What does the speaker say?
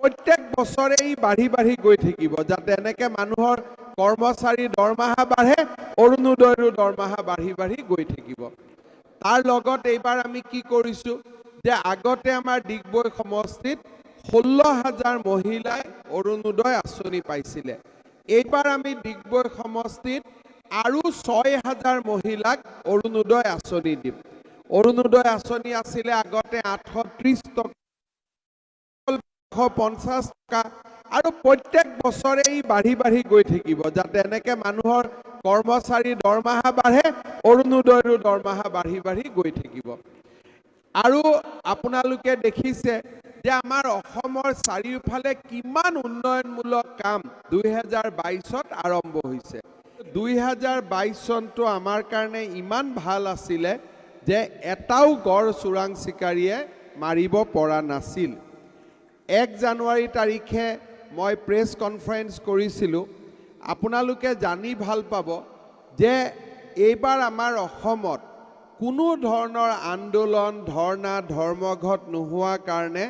প্ৰত্যেক বছৰে ই বাঢ়ি বাঢ়ি গৈ থাকিব, যাতে এনেকে মানুহৰ কৰ্মচাৰীৰ দৰমহা বাঢ়ে, অৰুণোদয়ৰো দৰমহা বাঢ়ি বাঢ়ি গৈ থাকিব। তাৰ লগত এইবাৰ আমি কি কৰিছোঁ যে আগতে আমাৰ ডিগবৈ সমষ্টিত 16,000 মহিলাই অৰুণোদয় আঁচনি পাইছিলে। এইবাৰ আমি ডিগবৈ সমষ্টিত আৰু 6,000 মহিলাক অৰুণোদয় আঁচনি দিম। অৰুণোদয় আঁচনি আছিলে আগতে 830 টকা, 150 টকা আৰু প্ৰত্যেক বছৰে ই বাঢ়ি বাঢ়ি গৈ থাকিব, যাতে এনেকে মানুহৰ কৰ্মচাৰীৰ দৰমহা বাঢ়ে, অৰুণোদয়ৰো দৰমহা বাঢ়ি বাঢ়ি গৈ থাকিব। আৰু আপোনালোকে দেখিছে যে আমাৰ অসমৰ চাৰিওফালে কিমান উন্নয়নমূলক কাম 2022ত আৰম্ভ হৈছে। 2022 চনটো আমাৰ কাৰণে ইমান ভাল আছিলে যে এটাও গড় চোৰাং চিকাৰীয়ে মাৰিব পৰা নাছিল। 1 জানুৱাৰী তাৰিখে মই প্ৰেছ কনফাৰেন্স কৰিছিলোঁ। আপোনালোকে জানি ভাল পাব যে এইবাৰ আমাৰ অসমত কোনো ধৰণৰ আন্দোলন, ধৰ্ণা, ধৰ্মঘট নোহোৱাৰ কাৰণে